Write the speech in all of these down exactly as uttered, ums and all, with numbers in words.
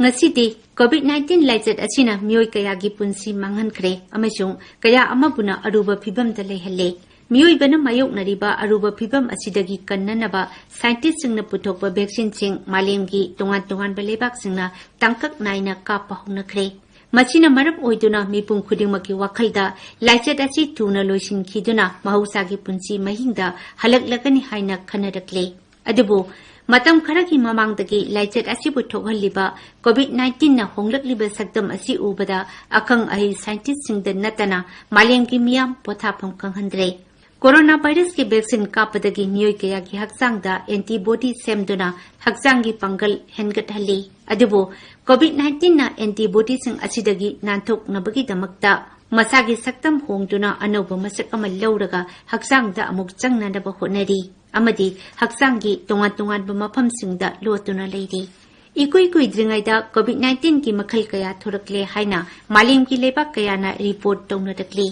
ꯉꯁꯤꯗꯤ COVID nineteen ꯂꯥꯏꯆꯠ ꯑꯁꯤꯅ ꯃꯤꯑꯣꯏ ꯀꯌꯥꯒꯤ ꯄꯨꯟꯁꯤ ꯃꯥꯡꯍꯟꯈ꯭ꯔꯦ ꯑꯃꯁꯨꯡ ꯀꯌꯥ ꯑꯃꯕꯨꯅ ꯑꯔꯨꯕ ꯐꯤꯚꯝꯗ ꯂꯩꯍꯜꯂꯦ꯫ ꯃꯤꯑꯣꯏꯕꯅ ꯃꯥꯌꯣꯛꯅꯔꯤꯕ ꯑꯔꯨꯕ ꯐꯤꯚꯝ ꯑꯁꯤꯗꯒꯤ ꯀꯟꯅꯅꯕ scientistꯁꯤꯡꯅ ꯄꯨꯊꯣꯛꯄ vaccineꯁꯤꯡ ꯃꯥꯂꯦꯝꯒꯤ ꯇꯣꯉꯥꯟ ꯇꯣꯉꯥꯟꯕ ꯂꯩꯕꯥꯛꯁꯤꯡꯅ ꯇꯥꯡꯀꯛ ꯅꯥꯏꯅ ꯀꯥꯞꯄ ꯍꯧꯅꯈ꯭ꯔꯦ꯫ ꯃꯁꯤꯅ ꯃꯔꯝ ꯑꯣꯏꯗꯨꯅ ꯃꯤꯄꯨꯝ ꯈꯨꯗꯤꯡꯃꯛꯀꯤ ꯋꯥꯈꯜꯗ ꯂꯥꯏꯆꯠ ꯑꯁꯤ ꯊꯨꯅ ꯂꯣꯏꯁꯤꯟꯈꯤꯗꯨꯅ ꯃꯍꯧꯁꯥꯒꯤ ꯄꯨꯟꯁꯤ ꯃꯍꯤꯡꯗ ꯍꯜꯂꯛꯂꯒꯅꯤ ꯍꯥꯏꯅ ꯈꯟꯅꯔꯛꯂꯦ꯫ ꯑꯗꯨꯕꯨ ꯃꯇꯝ ꯈꯔꯒꯤ ꯃꯃꯥꯡꯗꯒꯤ ꯂꯥꯏꯆꯠ ꯑꯁꯤꯕꯨ ꯊꯣꯛꯍꯜꯂꯤꯕ COVID nineteenꯅ ꯍꯣꯡꯂꯛꯂꯤꯕ ꯁꯛꯇꯝ ꯑꯁꯤ ꯎꯕꯗ ꯑꯈꯪ ꯑꯍꯩ scientistꯁꯤꯡꯗ ꯅꯠꯇꯅ ꯃꯥꯂꯦꯝꯒꯤ ꯃꯤꯌꯥꯝ ꯄꯣꯊꯥꯐꯝ ꯈꯪꯍꯟꯗ꯭ꯔꯦ꯫ Corona virusꯀꯤ vaccine ꯀꯥꯞꯄꯗꯒꯤ ꯃꯤꯑꯣꯏ ꯀꯌꯥꯒꯤ ꯍꯛꯆꯥꯡꯗ antibody ꯁꯦꯝꯗꯨꯅ ꯍꯛꯆꯥꯡꯒꯤ ꯄꯥꯡꯒꯜ ꯍꯦꯟꯒꯠꯍꯜꯂꯤ꯫ ꯑꯗꯨꯕꯨ COVID nineteenꯅ antibodyꯁꯤꯡ ꯑꯁꯤꯗꯒꯤ ꯅꯥꯟꯊꯣꯛꯅꯕꯒꯤꯗꯃꯛꯇ ꯃꯁꯥꯒꯤ ꯁꯛꯇꯝ ꯍꯣꯡꯗꯨꯅ ꯑꯅꯧꯕ ꯃꯁꯛ ꯑꯃ ꯂꯧꯔꯒ ꯍꯛꯆꯥꯡꯗ ꯑꯃꯨꯛ ꯆꯪꯅꯅꯕ ꯍꯣꯠꯅꯔꯤ ꯑꯃꯗꯤ ꯍꯛꯆꯥꯡꯒꯤ ꯇꯣꯉꯥꯟ ꯇꯣꯉꯥꯟꯕ ꯃꯐꯝꯁꯤꯡꯗ ꯂꯣꯠꯇꯨꯅ ꯂꯩꯔꯤ꯫ ꯏꯀꯨꯏ ꯀꯨꯏꯗ꯭ꯔꯤꯉꯩꯗ COVID nineteenꯒꯤ ꯃꯈꯜ ꯀꯌꯥ ꯊꯣꯔꯛꯂꯦ ꯍꯥꯏꯅ ꯃꯥꯂꯦꯝꯒꯤ ꯂꯩꯕꯥꯛ ꯀꯌꯥꯅ report ꯇꯧꯅꯔꯛꯂꯤ꯫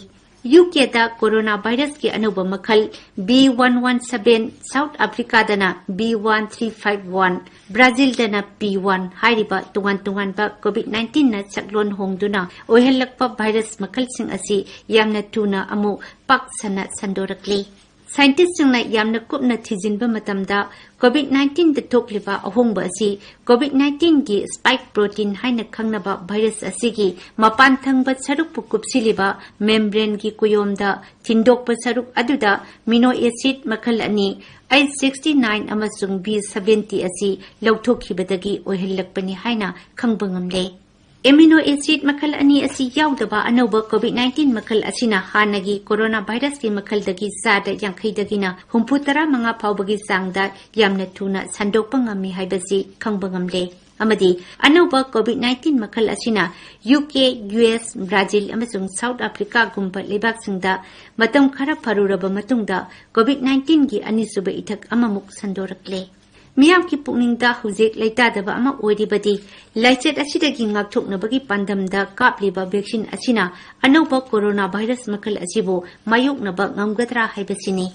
UKꯗ corona virusꯀꯤ ꯑꯅꯧꯕ ꯃꯈꯜ B one one seven, South Africaꯗꯅ B one three five one, Brazilꯗꯅ P one ꯍꯥꯏꯔꯤꯕ ꯇꯣꯉꯥꯟ ꯇꯣꯉꯥꯟꯕ COVID nineteenꯅ ꯁꯛꯂꯣꯟ ꯍꯣꯡꯗꯨꯅ ꯑꯣꯏꯍꯜꯂꯛꯄ virus ꯃꯈꯜꯁꯤꯡ ꯑꯁꯤ ꯌꯥꯝꯅ ꯊꯨꯅ ꯑꯃꯨꯛ ꯄꯥꯛ ꯁꯟꯅ ꯁꯟꯗꯣꯔꯛꯂꯤ꯫ Scientistꯁꯤꯡꯅ ꯌꯥꯝꯅ ꯀꯨꯞꯅ ꯊꯤꯖꯤꯟꯕ ꯃꯇꯝꯗ COVID nineteenꯗ ꯊꯣꯛꯂꯤꯕ ꯑꯍꯣꯡꯕ ꯑꯁꯤ COVID nineteenꯒꯤ spike protein ꯍꯥꯏꯅ ꯈꯪꯅꯕ virus ꯑꯁꯤꯒꯤ ꯃꯄꯥꯟ ꯊꯪꯕ ꯁꯔꯨꯛꯄꯨ ꯀꯨꯞꯁꯤꯜꯂꯤꯕ membraneꯒꯤ ꯀꯨꯌꯣꯝꯗ ꯊꯤꯟꯗꯣꯛꯄ ꯁꯔꯨꯛ ꯑꯗꯨꯗ amino acid ꯃꯈꯜ ꯑꯅꯤ H sixty nine ꯑꯃꯁꯨꯡ B seventy ꯑꯁꯤ ꯂꯧꯊꯣꯛꯈꯤꯕꯗꯒꯤ ꯑꯣꯏꯍꯜꯂꯛꯄꯅꯤ ꯍꯥꯏꯅ ꯈꯪꯕ ꯉꯝꯂꯦ꯫ Amino acid ꯃꯈꯜ ꯑꯅꯤ ꯑꯁꯤ ꯌꯥꯎꯗꯕ ꯑꯅꯧꯕ COVID nineteen ꯃꯈꯜ ꯑꯁꯤꯅ ꯍꯥꯟꯅꯒꯤ corona virusꯀꯤ ꯃꯈꯜꯗꯒꯤ ꯆꯥꯗ ꯌꯥꯡꯈꯩꯗꯒꯤꯅ ꯍꯨꯝꯐꯨ ꯇꯔꯥ ꯃꯉꯥ ꯐꯥꯎꯕꯒꯤ ꯆꯥꯡꯗ ꯌꯥꯝꯅ ꯊꯨꯅ ꯁꯟꯗꯣꯛꯄ ꯉꯝꯃꯤ ꯍꯥꯏꯕꯁꯤ ꯈꯪꯕ ꯉꯝꯂꯦ꯫ ꯑꯃꯗꯤ ꯑꯅꯧꯕ COVID nineteen ꯃꯈꯜ ꯑꯁꯤꯅ UK, US, Brazil ꯑꯃꯁꯨꯡ South Africaꯒꯨꯝꯕ ꯂꯩꯕꯥꯛꯁꯤꯡꯗ ꯃꯇꯝ ꯈꯔ ꯐꯔꯨꯔꯕ ꯃꯇꯨꯡꯗ COVID nineteenꯒꯤ ꯑꯅꯤꯁꯨꯕ ꯏꯊꯛ ꯑꯃꯃꯨꯛ ꯁꯟꯗꯣꯔꯛꯂꯦ꯫ ꯃꯤꯌꯥꯝꯒꯤ ꯄꯨꯛꯅꯤꯡꯗ ꯍꯧꯖꯤꯛ ꯂꯩꯇꯥꯗꯕ ꯑꯃ ꯑꯣꯏꯔꯤꯕꯗꯤ ꯂꯥꯏꯆꯠ ꯑꯁꯤꯗꯒꯤ ꯉꯥꯛꯊꯣꯛꯅꯕꯒꯤ ꯄꯥꯟꯗꯝꯗ ꯀꯥꯞꯂꯤꯕ vaccine ꯑꯁꯤꯅ ꯑꯅꯧꯕ corona virus ꯃꯈꯜ ꯑꯁꯤꯕꯨ ꯃꯥꯌꯣꯛꯅꯕ ꯉꯝꯒꯗ꯭ꯔꯥ ꯍꯥꯏꯕꯁꯤꯅꯤ꯫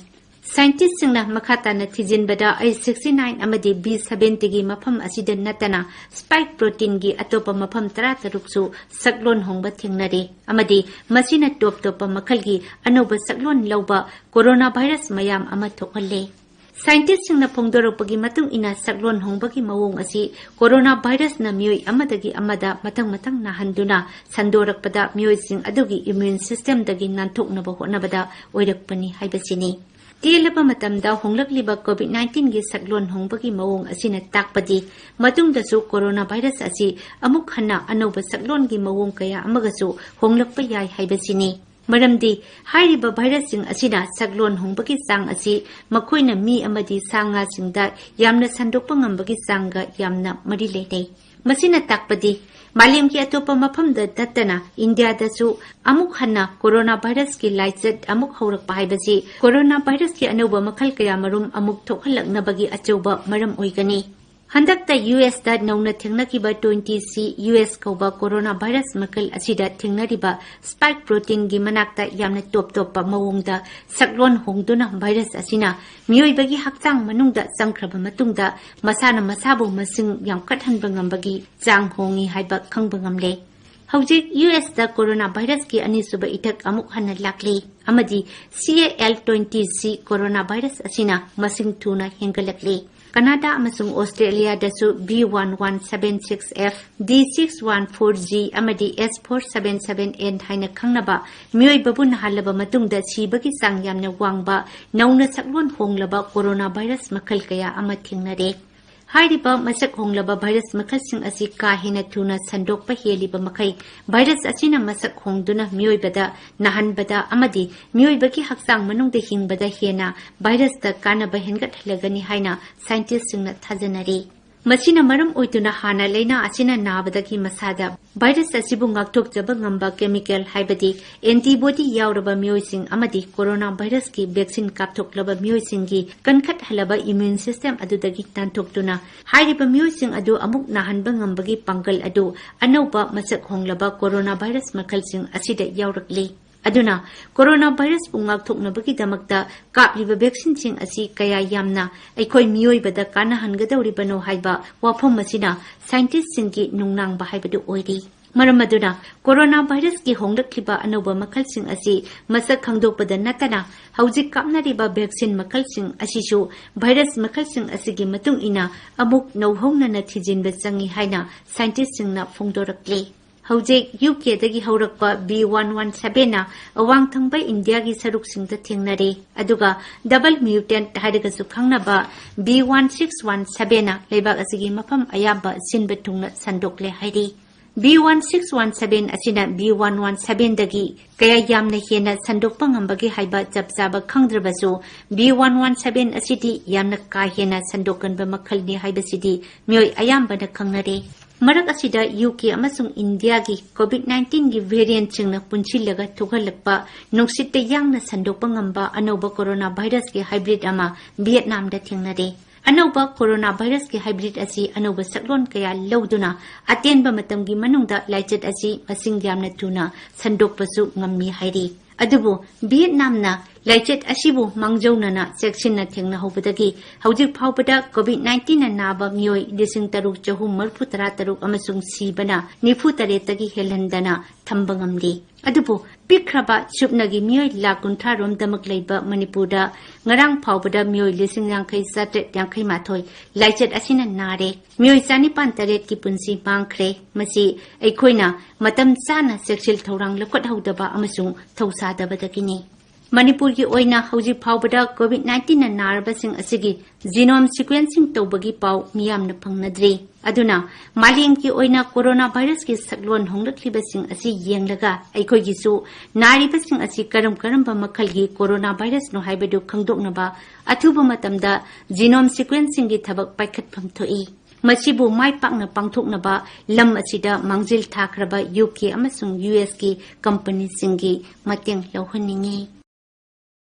Scientistꯁꯤꯡꯅ ꯃꯈꯥ ꯇꯥꯅ ꯊꯤꯖꯤꯟꯕꯗ, ꯑꯩꯆ ꯁꯤꯛꯁꯇꯤ ꯅꯥꯏꯟ ꯑꯃꯗꯤ ꯕꯤ ꯁꯚꯦꯟꯇꯤꯒꯤ ꯃꯐꯝ ꯑꯁꯤꯗ ꯅꯠꯇꯅ, spike proteinꯒꯤ ꯑꯇꯣꯞꯄ ꯃꯐꯝ ꯇꯔꯥꯇꯔꯨꯛꯁꯨ ꯁꯛꯂꯣꯟ ꯍꯣꯡꯕ ꯊꯦꯡꯅꯔꯦ, ꯑꯃꯗꯤ ꯃꯁꯤꯅ ꯇꯣꯞ ꯇꯣꯞꯄ ꯃꯈꯜꯒꯤ ꯑꯅꯧꯕ ꯁꯛꯂꯣꯟ ꯂꯧꯕ coronavirus ꯃꯌꯥꯝ ꯑꯃ ꯊꯣꯛꯍꯜꯂꯦ꯫ Scientistꯁꯤꯡꯅ ꯐꯣꯡꯗꯣꯔꯛꯄꯒꯤ ꯃꯇꯨꯡ ꯏꯟꯅ, ꯁꯛꯂꯣꯟ ꯍꯣꯡꯕꯒꯤ ꯃꯑꯣꯡ ꯑꯁꯤ coronavirusꯅ ꯃꯤꯑꯣꯏ ꯑꯃꯗꯒꯤ ꯑꯃꯗ ꯃꯊꯪ ꯃꯊꯪ ꯅꯥꯍꯟꯗꯨꯅ ꯁꯟꯗꯣꯔꯛꯄꯗ, ꯃꯤꯑꯣꯏꯁꯤꯡ ꯑꯗꯨꯒꯤ immune systemꯗꯒꯤ ꯅꯥꯟꯊꯣꯛꯅꯕ ꯍꯣꯠꯅꯕꯗ ꯑꯣꯏꯔꯛꯄꯅꯤ ꯍꯥꯏꯕꯁꯤꯅꯤ꯫ ꯇꯦꯜꯂꯕ ꯃꯇꯝꯗ ꯍꯣꯡꯂꯛꯂꯤꯕ COVID nineteenꯒꯤ ꯁꯛꯂꯣꯟ ꯍꯣꯡꯕꯒꯤ ꯃꯑꯣꯡ ꯑꯁꯤꯅ ꯇꯥꯛꯄꯗꯤ, ꯃꯇꯨꯡꯗꯁꯨ coronavirus ꯑꯁꯤ ꯑꯃꯨꯛ ꯍꯟꯅ ꯑꯅꯧꯕ ꯁꯛꯂꯣꯟꯒꯤ ꯃꯑꯣꯡ ꯀꯌꯥ ꯑꯃꯒꯁꯨ ꯍꯣꯡꯂꯛꯄ ꯌꯥꯏ ꯍꯥꯏꯕꯁꯤꯅꯤ꯫ ꯃꯔꯝꯗꯤ, ꯍꯥꯏꯔꯤꯕ virusꯁꯤꯡ ꯑꯁꯤꯅ ꯁꯛꯂꯣꯟ ꯍꯣꯡꯕꯒꯤ ꯆꯥꯡ ꯑꯁꯤ ꯃꯈꯣꯏꯅ ꯃꯤ ꯑꯃꯗꯤ ꯁꯥ ꯉꯥꯁꯤꯡꯗ ꯌꯥꯝꯅ ꯁꯟꯗꯣꯛꯄ ꯉꯝꯕꯒꯤ ꯆꯥꯡꯒ ꯌꯥꯝꯅ ꯃꯔꯤ ꯂꯩꯅꯩ꯫ ꯃꯁꯤꯅ ꯇꯥꯛꯄꯗꯤ, ꯃꯥꯂꯦꯝꯒꯤ ꯑꯇꯣꯞꯄ ꯃꯐꯝꯗ ꯅꯠꯇꯅ ꯏꯟꯗꯤꯌꯥꯗꯁꯨ ꯑꯃꯨꯛ ꯍꯟꯅ coronavirusꯀꯤ ꯂꯥꯏꯆꯠ ꯑꯃꯨꯛ ꯍꯧꯔꯛꯄ ꯍꯥꯏꯕꯁꯤ coronavirusꯀꯤ ꯑꯅꯧꯕ ꯃꯈꯜ ꯀꯌꯥꯃꯔꯨꯝ ꯑꯃꯨꯛ ꯊꯣꯛꯍꯜꯂꯛꯅꯕꯒꯤ ꯑꯆꯧꯕ ꯃꯔꯝ ꯑꯣꯏꯒꯅꯤ꯫ ꯍꯟꯗꯛꯇ USꯇ ꯅꯧꯅ ꯊꯦꯡꯅꯈꯤꯕ twenty C US ꯀꯧꯕ coronavirus ꯃꯈꯜ ꯑꯁꯤꯗ ꯊꯦꯡꯅꯔꯤꯕ spike proteinꯒꯤ ꯃꯅꯥꯛꯇ ꯌꯥꯝꯅ ꯇꯣꯞ ꯇꯣꯞꯄ ꯃꯑꯣꯡꯗ ꯁꯛꯂꯣꯟ ꯍꯣꯡꯗꯨꯅ virus ꯑꯁꯤꯅ ꯃꯤꯑꯣꯏꯕꯒꯤ ꯍꯛꯆꯥꯡ ꯃꯅꯨꯡꯗ ꯆꯪꯈ꯭ꯔꯕ ꯃꯇꯨꯡꯗ, ꯃꯁꯥꯅ ꯃꯁꯥꯕꯨ ꯃꯁꯤꯡ ꯌꯥꯝꯈꯠꯍꯟꯕ ꯉꯝꯕꯒꯤ ꯆꯥꯡ ꯍꯣꯡꯏ ꯍꯥꯏꯕ ꯈꯪꯕ ꯉꯝꯂꯦ꯫ ꯍꯧꯖꯤꯛ USꯇ coronavirusꯀꯤ ꯑꯅꯤꯁꯨꯕ ꯏꯊꯛ ꯑꯃꯨꯛ ꯍꯟꯅ ꯂꯥꯛꯂꯤ, ꯑꯃꯗꯤ CAL twenty C coronavirus ꯑꯁꯤꯅ ꯃꯁꯤꯡ ꯊꯨꯅ ꯍꯦꯟꯒꯠꯂꯛꯂꯤ꯫ ꯀꯅꯥꯗꯥ ꯑꯃꯁꯨꯡ ꯑꯣꯁꯇ꯭ꯔꯦꯂꯤꯌꯥꯗꯁꯨ B one one seven six F, D six one four G ꯑꯃꯗꯤ S four seven seven N ꯍꯥꯏꯅ ꯈꯪꯅꯕ, ꯃꯤꯑꯣꯏꯕꯕꯨ ꯅꯥꯍꯜꯂꯕ ꯃꯇꯨꯡꯗ ꯁꯤꯕꯒꯤ ꯆꯥꯡ ꯌꯥꯝꯅ ꯋꯥꯡꯕ, ꯅꯧꯅ ꯁꯛꯂꯣꯟ ꯍꯣꯡꯂꯕ coronavirus ꯃꯈꯜ ꯀꯌꯥ ꯑꯃ ꯊꯦꯡꯅꯔꯦ꯫ ꯍꯥꯏꯔꯤꯕ ꯃꯁꯛ ꯍꯣꯡꯂꯕ virus ꯃꯈꯜꯁꯤꯡ ꯑꯁꯤ ꯀꯥ ꯍꯦꯟꯅ ꯊꯨꯅ ꯁꯟꯗꯣꯛꯄ ꯍꯦꯜꯂꯤꯕ ꯃꯈꯩ, virus ꯑꯁꯤꯅ ꯃꯁꯛ ꯍꯣꯡꯗꯨꯅ ꯃꯤꯑꯣꯏꯕꯗ ꯅꯥꯍꯟꯕꯗ ꯑꯃꯗꯤ ꯃꯤꯑꯣꯏꯕꯒꯤ ꯍꯛꯆꯥꯡ ꯃꯅꯨꯡꯗ ꯍꯤꯡꯕꯗ ꯍꯦꯟꯅ virusꯇ ꯀꯥꯟꯅꯕ ꯍꯦꯟꯒꯠꯍꯜꯂꯒꯅꯤ ꯍꯥꯏꯅ scientistꯁꯤꯡꯅ ꯊꯥꯖꯅꯔꯤ꯫ ꯃꯁꯤꯅ ꯃꯔꯝ ꯑꯣꯏꯗꯨꯅ ꯍꯥꯟꯅ ꯂꯩꯅꯥ ꯑꯁꯤꯅ ꯅꯥꯕꯗꯒꯤ ꯃꯁꯥꯗ virus ꯑꯁꯤꯕꯨ ꯉꯥꯛꯊꯣꯛꯆꯕ ꯉꯝꯕ chemical, ꯍꯥꯏꯕꯗꯤ antibody ꯌꯥꯎꯔꯕ ꯃꯤꯑꯣꯏꯁꯤꯡ ꯑꯃꯗꯤ coronavirusꯀꯤ vaccine ꯀꯥꯞꯊꯣꯛꯂꯕ ꯃꯤꯑꯣꯏꯁꯤꯡꯒꯤ ꯀꯟꯈꯠꯍꯜꯂꯕ immune system ꯑꯗꯨꯗꯒꯤ ꯇꯥꯟꯊꯣꯛꯇꯨꯅ, ꯍꯥꯏꯔꯤꯕ ꯃꯤꯑꯣꯏꯁꯤꯡ ꯑꯗꯨ ꯑꯃꯨꯛ ꯅꯥꯍꯟꯕ ꯉꯝꯕꯒꯤ ꯄꯥꯡꯒꯜ ꯑꯗꯨ ꯑꯅꯧꯕ ꯃꯁꯛ ꯍꯣꯡꯂꯕ coronavirus ꯃꯈꯜꯁꯤꯡ ꯑꯁꯤꯗ ꯌꯥꯎꯔꯛꯂꯤ꯫ ꯑꯗꯨꯅ corona virusꯄꯨ ꯉꯥꯛꯊꯣꯛꯅꯕꯒꯤꯗꯃꯛꯇ ꯀꯥꯞꯂꯤꯕ vaccineꯁꯤꯡ ꯑꯁꯤ ꯀꯌꯥ ꯌꯥꯝꯅ ꯑꯩꯈꯣꯏ ꯃꯤꯑꯣꯏꯕꯗ ꯀꯥꯟꯅꯍꯟꯒꯗꯧꯔꯤꯕꯅꯣ ꯍꯥꯏꯕ ꯋꯥꯐꯝ ꯑꯁꯤꯅ scientistꯁꯤꯡꯒꯤ ꯅꯨꯡꯅꯥꯡꯕ ꯍꯥꯏꯕꯗꯨ ꯑꯣꯏꯔꯤ꯫ ꯃꯔꯝ ꯑꯗꯨꯅ corona virusꯀꯤ ꯍꯣꯡꯂꯛꯂꯤꯕ ꯑꯅꯧꯕ ꯃꯈꯜꯁꯤꯡ ꯑꯁꯤ ꯃꯁꯛ ꯈꯪꯗꯣꯛꯄꯗ ꯅꯠꯇꯅ ꯍꯧꯖꯤꯛ ꯀꯥꯞꯅꯔꯤꯕ vaccine ꯃꯈꯜꯁꯤꯡ ꯑꯁꯤꯁꯨ virus ꯃꯈꯜꯁꯤꯡ ꯑꯁꯤꯒꯤ ꯃꯇꯨꯡ ꯏꯟꯅ ꯑꯃꯨꯛ ꯅꯧꯍꯧꯅꯅ ꯊꯤꯖꯤꯟꯕ ꯆꯪꯏ ꯍꯥꯏꯅ scientistꯁꯤꯡꯅ ꯐꯣꯡꯗꯣꯔꯛꯂꯤ꯫ ꯍꯧꯖꯤꯛ UKꯗꯒꯤ ꯍꯧꯔꯛꯄ B one one sevenꯅ ꯑꯋꯥꯡ ꯊꯪꯕ ꯏꯟꯗꯤꯌꯥꯒꯤ ꯁꯔꯨꯛꯁꯤꯡꯗ ꯊꯦꯡꯅꯔꯦ, ꯑꯗꯨꯒ double mutant ꯍꯥꯏꯔꯒꯁꯨ ꯈꯪꯅꯕ B one six one sevenꯅ ꯂꯩꯕꯥꯛ ꯑꯁꯤꯒꯤ ꯃꯐꯝ ꯑꯌꯥꯝꯕ ꯁꯤꯟꯕ ꯊꯨꯡꯅ ꯁꯟꯗꯣꯛꯂꯦ ꯍꯥꯏꯔꯤ꯫ B one six one seven ꯑꯁꯤꯅ B one one sevenꯗꯒꯤ ꯀꯌꯥ ꯌꯥꯝꯅ ꯍꯦꯟꯅ ꯁꯟꯗꯣꯛꯄ ꯉꯝꯕꯒꯦ ꯍꯥꯏꯕ ꯆꯞ ꯆꯥꯕ ꯈꯪꯗ꯭ꯔꯕꯁꯨ, B one one seven ꯑꯁꯤꯗꯤ ꯌꯥꯝꯅ ꯀꯥ ꯍꯦꯟꯅ ꯁꯟꯗꯣꯛꯀꯟꯕ ꯃꯈꯜꯅꯤ ꯍꯥꯏꯕꯁꯤꯗꯤ ꯃꯤꯑꯣꯏ ꯑꯌꯥꯝꯕꯅ ꯈꯪꯅꯔꯦ꯫ ꯃꯔꯛ ꯑꯁꯤꯗ UK ꯑꯃꯁꯨꯡ ꯏꯟꯗꯤꯌꯥꯒꯤ COVID nineteenꯒꯤ variantꯁꯤꯡꯅ ꯄꯨꯟꯁꯤꯜꯂꯒ ꯊꯣꯛꯍꯜꯂꯛꯄ ꯅꯨꯡꯁꯤꯠꯇ ꯌꯥꯡꯅ ꯁꯟꯗꯣꯛꯄ ꯉꯝꯕ ꯑꯅꯧꯕ corona virusꯀꯤ hybrid ꯑꯃ ꯚꯤꯌꯦꯠꯅꯥꯝꯗ ꯊꯦꯡꯅꯔꯦ꯫ ꯑꯅꯧꯕ corona virusꯀꯤ hybrid ꯑꯁꯤ ꯑꯅꯧꯕ ꯁꯛꯂꯣꯟ ꯀꯌꯥ ꯂꯧꯗꯨꯅ ꯑꯇꯦꯟꯕ ꯃꯇꯝꯒꯤ ꯃꯅꯨꯡꯗ ꯂꯥꯏꯆꯠ ꯑꯁꯤ ꯃꯁꯤꯡ ꯌꯥꯝꯅ ꯊꯨꯅ ꯁꯟꯗꯣꯛꯄꯁꯨ ꯉꯝꯃꯤ ꯍꯥꯏꯔꯤ꯫ ꯑꯗꯨꯕꯨ ꯚꯤꯌꯦꯠꯅꯥꯝꯅ ꯂꯥꯏꯆꯠ ꯑꯁꯤꯕꯨ ꯃꯥꯡꯖꯧꯅꯅ ꯆꯦꯛꯁꯤꯟꯅ ꯊꯦꯡꯅꯍꯧꯕꯗꯒꯤ ꯍꯧꯖꯤꯛ ꯐꯥꯎꯕꯗ COVID nineteenꯅ ꯅꯥꯕ ꯃꯤꯑꯣꯏ ꯂꯤꯁꯤꯡ ꯇꯔꯨꯛ ꯆꯍꯨꯝ ꯃꯔꯤꯐꯨ ꯇꯔꯥ ꯇꯔꯨꯛ ꯑꯃꯁꯨꯡ ꯁꯤꯕꯅ ꯅꯤꯐꯨ ꯇꯔꯦꯠꯇꯒꯤ ꯍꯦꯜꯍꯟꯗꯅ ꯊꯝꯕ ꯉꯝꯂꯤ꯫ ꯑꯗꯨꯕꯨ ꯄꯤꯛꯈ꯭ꯔꯕ ꯁꯨꯞꯅꯒꯤ ꯃꯤꯑꯣꯏ ꯂꯥꯈ ꯀꯨꯟꯊ꯭ꯔꯥ ꯔꯣꯝꯗꯃꯛ ꯂꯩꯕ ꯃꯅꯤꯄꯨꯔꯗ ꯉꯔꯥꯡ ꯐꯥꯎꯕꯗ ꯃꯤꯑꯣꯏ ꯂꯤꯁꯤꯡ ꯌꯥꯡꯈꯩ ꯆꯥꯇ꯭ꯔꯦꯠ ꯌꯥꯡꯈꯩ ꯃꯥꯊꯣꯏ ꯂꯥꯏꯆꯠ ꯑꯁꯤꯅ ꯅꯥꯔꯦ꯫ ꯃꯤꯑꯣꯏ ꯆꯅꯤꯄꯥꯟ ꯇꯔꯦꯠꯀꯤ ꯄꯨꯟꯁꯤ ꯃꯥꯡꯈ꯭ꯔꯦ꯫ ꯃꯁꯤ ꯑꯩꯈꯣꯏꯅ ꯃꯇꯝ ꯆꯥꯅ ꯆꯦꯛꯁꯤꯜ ꯊꯧꯔꯥꯡ ꯂꯧꯈꯠꯍꯧꯗꯕ ꯑꯃꯁꯨꯡ ꯊꯧꯁꯥꯗꯕꯗꯒꯤꯅꯤ꯫ ꯃꯅꯤꯄꯨꯔꯒꯤ ꯑꯣꯏꯅ ꯍꯧꯖꯤꯛ ꯐꯥꯎꯕꯗ COVID nineteenꯅ ꯅꯥꯔꯕꯁꯤꯡ ꯑꯁꯤꯒꯤ genome sequencing ꯇꯧꯕꯒꯤ ꯄꯥꯎ ꯃꯤꯌꯥꯝꯅ ꯐꯪꯅꯗ꯭ꯔꯤ꯫ ꯑꯗꯨꯅ ꯃꯥꯂꯦꯝꯒꯤ ꯑꯣꯏꯅ corona virusꯀꯤ ꯁꯛꯂꯣꯟ ꯍꯣꯡꯂꯛꯂꯤꯕꯁꯤꯡ ꯑꯁꯤ ꯌꯦꯡꯂꯒ ꯑꯩꯈꯣꯏꯒꯤꯁꯨ ꯅꯥꯔꯤꯕꯁꯤꯡ ꯑꯁꯤ ꯀꯔꯝ ꯀꯔꯝꯕ ꯃꯈꯜꯒꯤ corona virusꯅꯣ ꯍꯥꯏꯕꯗꯨ ꯈꯪꯗꯣꯛꯅꯕ ꯑꯊꯨꯕ ꯃꯇꯝꯗ genome sequencingꯒꯤ ꯊꯕꯛ ꯄꯥꯏꯈꯠꯐꯝ ꯊꯣꯛꯏ꯫ ꯃꯁꯤꯕꯨ ꯃꯥꯏ ꯄꯥꯛꯅ ꯄꯥꯡꯊꯣꯛꯅꯕ ꯂꯝ ꯑꯁꯤꯗ ꯃꯥꯡꯖꯤꯜ ꯊꯥꯈ꯭ꯔꯕ UK ꯑꯃꯁꯨꯡ USꯀꯤ companyꯁꯤꯡꯒꯤ ꯃꯇꯦꯡ ꯂꯧꯍꯟꯅꯤꯡꯏ꯫